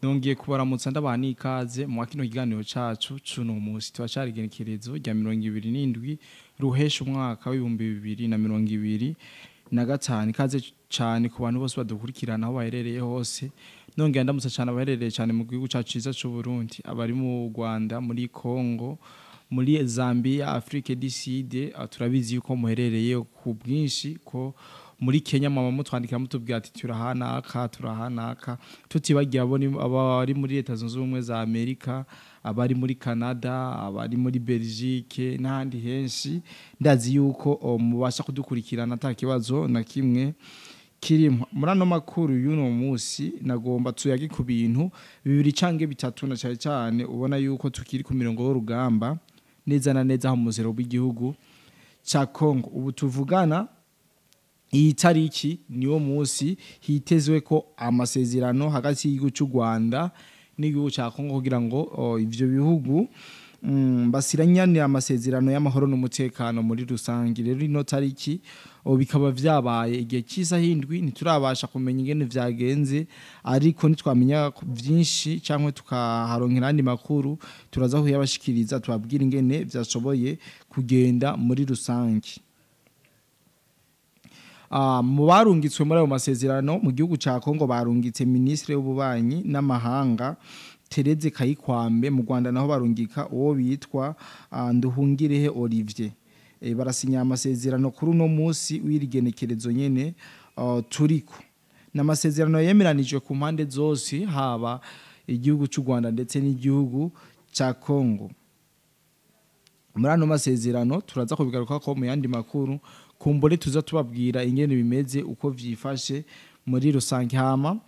Nongeye kubaramutsa ndabaha n'ikaze mu kino kiganiro cacu cuno musi. Turacari igenekerezo rya 27 ruhesha umwaka w'2025. Ikaze cane ku bantu bose badukurikirana aho baherereye hose. Nongeye ndamutsa cane abaherereye cane mu gihugu cacu ciza c'u Burundi, abari mu Rwanda, muri Congo, muri Zambia, Afrique du Sud, turabizi yuko muherereye ku bwinshi, ko muri Kenya mama mutwandikira mutubwira ati turahanaka turahanaka, tutibagiye abari muri Leta Zunze Ubumwe za Amerika, abari muri Canada, abari muri Belgique n'ahandi henshi. Ndazi yuko mubasha kudukurikirana ata kibazo na kimwe kirimo. Muri ano makuru y'uno munsi nagomba tuyage ku bintu bibiri canke bitatu, na cane cane ubona yuko tukiri ku mirongo y'urugamba neza na neza aho mu muzero w'igihugu ca Congo. Ubu tuvugana iyi tariki niwo munsi hitezwe ko amasezerano hagati y'igihugu cy'u Rwanda n'igihugu ca Congo kugira ngo ivyo bihugu basiranyane amasezerano y'amahoro n'umutekano muri rusangi. Rero ino tariki bikaba vyabaye igihe cy'isaha 7, ntiturabasha kumenya ingene vyagenze, ariko nitwamenya vyinshi canke tukaharonkera andi makuru turaza kuyabashikiriza, tubabwira ingene vyashoboye kugenda muri rusangi. Mu barungitswe muri ayo masezerano mu gihugu ca Congo barungitse ministre w'ububanyi n'amahanga Tereze Kayikwambe, mu Rwanda naho barungika uwo bitwa Nduhungirehe Olivier. Barasinya amasezerano kuri uno munsi w'irigenekerezo nyene turiko. N'amasezerano yemeranijwe ku mpande zose, haba igihugu cy'u Rwanda ndetse n'igihugu ca Congo. Muri ano masezerano turaza kubigaruka ko mu yandi makuru, kumbure tuza tubabwira ingene bimeze uko vyifashe muri rusange. Hama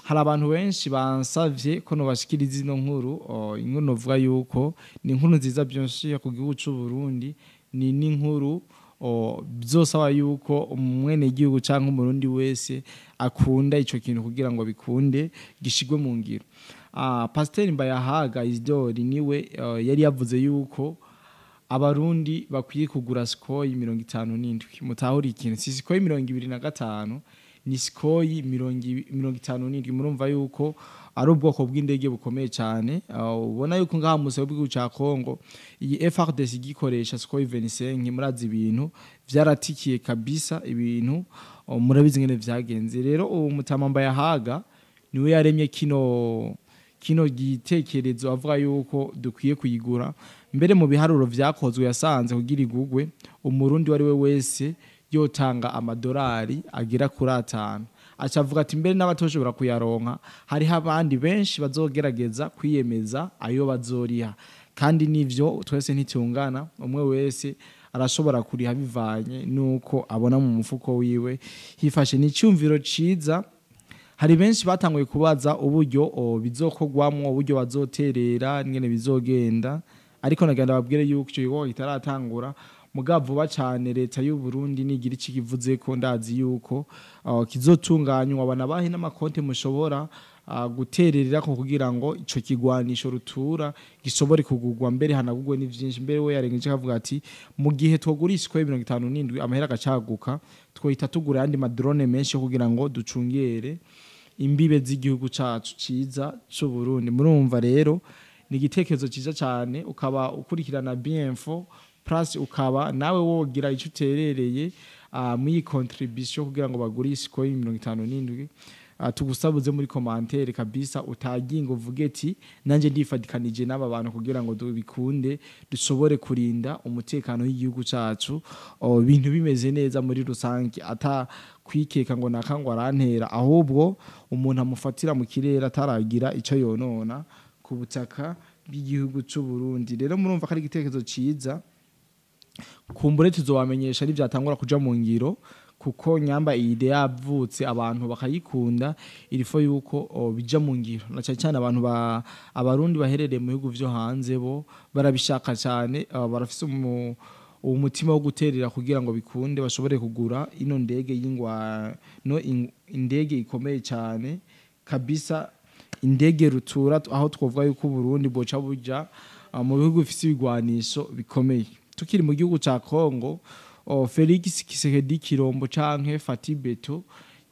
hari abantu benshi bansavye ko nobashikiriza ino nkuru, inkuru novuga yuko ni inkuru nziza byonshi ku gihugu c'u Burundi, ni n'inkuru byosaba yuko umwene igihugu canke umurundi wese akunda ico kintu kugira ngo bikunde gishigwe mu ngiro. Pasteur Mbayahaga Isidore niwe yari yavuze yuko abarundi bakwiye kugura Sukhoi 57. Mutahuri ikintu, si Sukhoi 25, ni Sukhoi 57. Murumva yuko ari ubwoko bw'indege bukomeye cyane. Ubona yuko ngaha mu gihugu ca Congo iyi FARDC igikoresha Sukhoi 25, murazi ibintu vyaratikiye kabisa, ibintu murabizi ngene vyagenze. Rero uwo mutama Mbayahaga niwe yaremye kino gitekerezo avuga yuko dukwiye kuyigura. Mbere mu biharuro vyakozwe yasanze kugira igugwe umurundi wari we wese yotanga amadolari agera kuri 5. Aca avuga ati mbere n'abatoshobora kuyaronka hariho abandi benshi bazogerageza kwiyemeza ayo bazoriha, kandi nivyo twese ntitungana, umwe wese arashobora kuriha bivanye nuko abona mu mufuko wiwe hifashe. Ni icyumviro ciza. Hari benshi batanguye kubaza uburyo bizokogwamwo, uburyo bazoterera n'ingene bizogenda, ariko nagenda babwire yuko ico gikorwa kitaratangura. Mugabo vuba cane leta y'u Burundi nigira ikivuze ko ndazi yuko kizotunganywa, abana bahe n'amakonte mushobora gutererera ko kugira ngo ico kigwanisho rutura gishobore kugugwa, mbere hanagugwe n'ivyinshi. Mbere we yarengeje akavuga ati mu gihe twogurisha 57 amahera agacaguka twohita tugura andi madrone menshi kugira ngo ducungere imbibe z'igihugu cacu ciza c'u Burundi. Murumva rero ni igitekerezo ciza cane, ukaba ukurikirana Binfo Plus, ukaba nawe wogira ico uterereye muri contribution kugira ngo bagurishe Sukhoi 57. Tugusabuze muri commentaire kabisa, utaginga uvuge ati nanje ndifadikanije n'aba bantu kugira ngo dubikunde dushobore kurinda umutekano w'igihugu cacu, ibintu bimeze neza muri rusange, ata kwikeka ngo nakangwa arantera, ahubwo umuntu amufatira mu kirere ataragira ico yonona ku butaka bw'igihugu c'u Burundi. Rero murumva ko ari igitekerezo ciza, kumbure tuzobamenyesha ari vyatangura kuja mu ngiro, kuko nyamba iyi idea yavutse abantu bakayikunda, irifo yuko bija mu ngiro. Na cyane cyane abantu abarundi baherereye mu bihugu vyo hanze bo barabishaka cyane, barafise umutima wo guterera kugira ngo bikunde bashobore kugura ino ndege y'ingwano, indege ikomeye cyane kabisa, indege rutura, aho twovuga yuko Burundi boca buja mu bihugu bifise ibigwanisho bikomeye. Tukiri mu gihugu ca Congo, Felix Tshisekedi Kirombo canke Fati Beto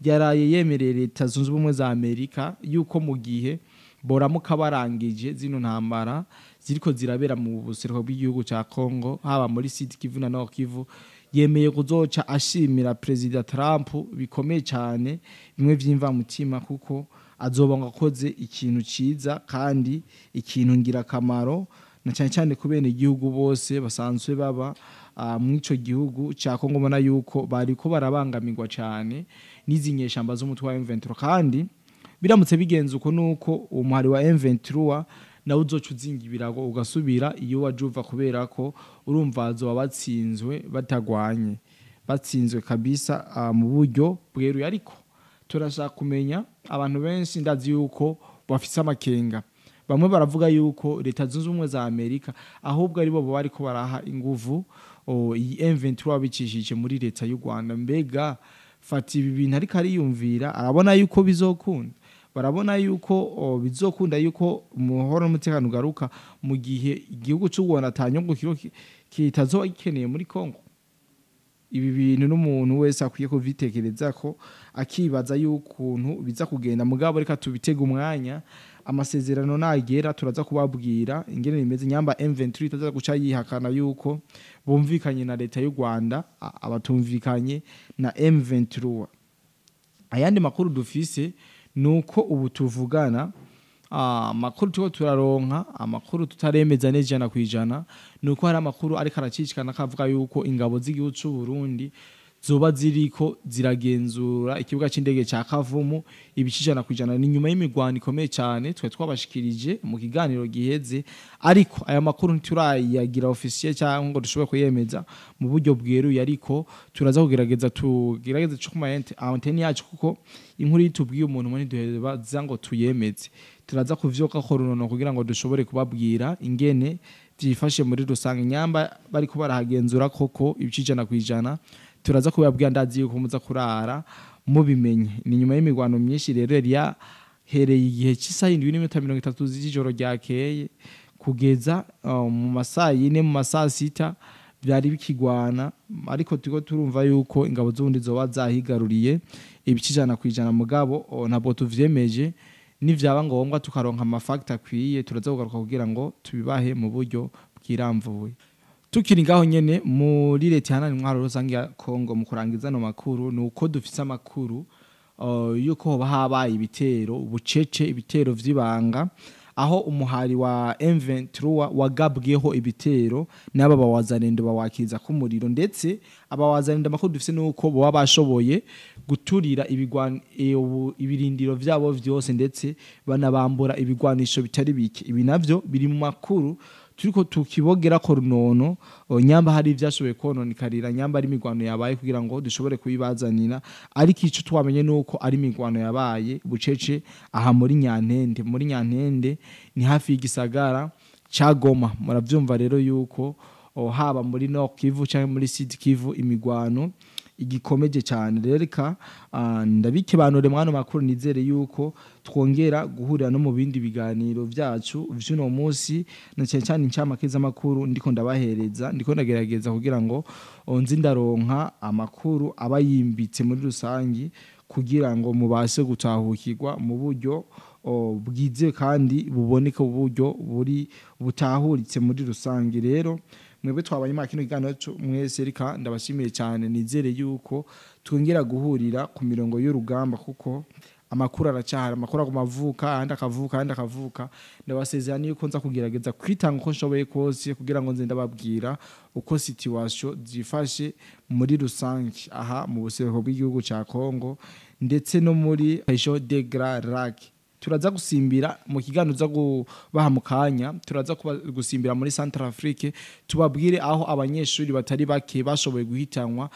yaraye yemereye Leta Zunze Ubumwe za Amerika yuko mu gihe Boramuka barangije zino ntambara ziriko zirabera mu buseruko bw'igihugu ca Kongo, haba muri Sud Kivu na Nord Kivu, yemeye kuzoca ashimira Perezida Trump bikomeye cyane, bimwe vy'imvamutima, kuko azoba ngo akoze ikintu ciza kandi ikintu ngirakamaro, na cyane cyane ku bene igihugu bose basanzwe baba mw'ico gihugu ca Kongo. Mbona yuko bariko barabangamirwa cyane n'izi nyeshamba z'umutwe wa M23, kandi biramutse bigenze uko nuko umuhari wa M23 nawe uzoca uzinga ibirago ugasubira iyo wajuva, kubera ko urumva bazoba batsinzwe batagwanye, batsinzwe kabisa mu buryo bweruye. Ariko turashaka kumenya, abantu benshi ndazi yuko bafise amakenga. Bamwe baravuga yuko Leta Zunze Ubumwe za Amerika ahubwo aribo bariko baraha inguvu iyi M23 bicishije muri leta y'u Rwanda. Mbega fata ibi bintu ariko ariyumvira, arabona yuko bizokunda, barabona yuko bizokunda yuko umuhoro n'umutekano ugaruka mu gihe igihugu cy'u Rwanda atanyungu kiro kitazoba gikeneye muri Kongo. Ibi bintu n'umuntu wese akwiye kuvitekereza ko akibaza y'ukuntu biza kugenda. Mugabo reka tubitege umwanya, amasezerano nagera turaza kubabwira ingene bimeze. Nyamba M23 itaza guca yihakana yuko bumvikanye na leta y'u Rwanda, abatumvikanye na M23. Ayandi makuru dufise nuko ubu tuvugana, amakuru tuko turaronka, amakuru tutaremeza neza 100%, nuko hari amakuru ariko aracicikana kavuga yuko ingabo z'igihugu cy'u Burundi zoba ziriko ziragenzura ikibuga c'indege ca Kavumu ibice 100%. Ni nyuma y'imigwano ikomeye cyane twe twabashikirije mu kiganiro giheze, ariko aya makuru ntiturayagira officiel cyangwa ngo dushobore kuyemeza mu buryo bweruye, ariko turaza kugerageza tugerageze cuma antenne yacu, kuko inkuru yitubwiye umuntu muri duheba ngo tuyemeze, turaza kuvyoka ko runono kugira ngo dushobore kubabwira ingene vyifashe muri rusange. Nyamba bariko barahagenzura koko ibice 100%, turaza kubabwira, ndazi yuko muza kurara mubimenye. Ni nyuma y'imigwano myinshi rero yari yahereye igihe cy'isaha 7:30 z'ijoro ryakeye kugeza mu masaha 4, mu masaha 6 byari bikigwana, ariko turiko turumva yuko ingabo z'ubundi zoba zahigaruriye ibice 100%. Mugabo ntabwo tuvyemeje, nivyaba ngombwa tukaronka amafakta akwiye turaza kugaruka kugira ngo tubibahe mu buryo bwiramvuye. Tukiri ngaho nyene muri leta iharanira intwaro rusange ya Kongo, mu kurangiza no makuru nuko dufise amakuru yuko hoba habaye ibitero bucece, ibitero vy'ibanga, aho umuhari wa M23 wagabweho ibitero n'aba bawazarendo bawakiza ku muriro, ndetse abawazarendo amakuru dufise nuko boba bashoboye guturira ibirindiro vyabo vyose, ndetse banabambura ibigwanisho bitari bike. Ibi navyo biri mu makuru turiko tukibogera ko runono, nyamba hari ivyashoboye kononikarira, nyamba ari imigwano yabaye kugira ngo dushobore kubibazanira. Ariko ico twamenye nuko ari imigwano yabaye bucece aha muri Nyantende. Muri Nyantende ni hafi y'igisagara ca Goma. Muravyumva rero yuko haba muri Nord Kivu canke muri Sud Kivu imigwano igikomeje cyane. Rero reka ndabikebanure mwana makuru, nizere yuko twongera guhurira no mu bindi biganiro vyacu vy'uno munsi, na cyane cyane incamake z'amakuru ndiko ndabahereza, ndiko ndagerageza kugira ngo nzi ndaronka amakuru aba yimbitse muri rusangi kugira ngo mubashe gutahukirwa mu buryo bwize kandi buboneka, uburyo buri butahuritse muri rusangi. Rero mwebwe twabanye muri kino kiganiro mwese, reka ndabashimiye cyane, nizere yuko twongera guhurira ku mirongo y'urugamba, kuko amakuru aracahara, amakuru aguma avuka ahandi akavuka ahandi akavuka. Ndabasezerana yuko nza kugerageza kwitanga uko nshoboye kose kugira ngo nze ndababwira uko situation zifashe muri rusange aha mu buseruko bw'igihugu ca Kongo ndetse no muri région des Grands Lacs. Turaza gusimbira mu kiganiro uza kubaha mu kanya, turaza gusimbira muri Centrafrique tubabwire aho abanyeshuri batari bake bashoboye guhitanwa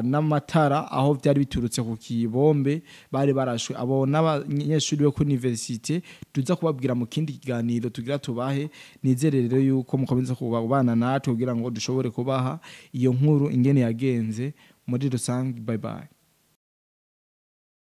n'amatara, aho byari biturutse ku kibombe bari barashwe. Abo n'abanyeshuri bo ku université tuza kubabwira mu kindi kiganiro tugira tubahe. Nizere rero yuko mukomeza kubana natwe kugira ngo dushobore kubaha iyo nkuru ingene yagenze muri rusange. Bye bye.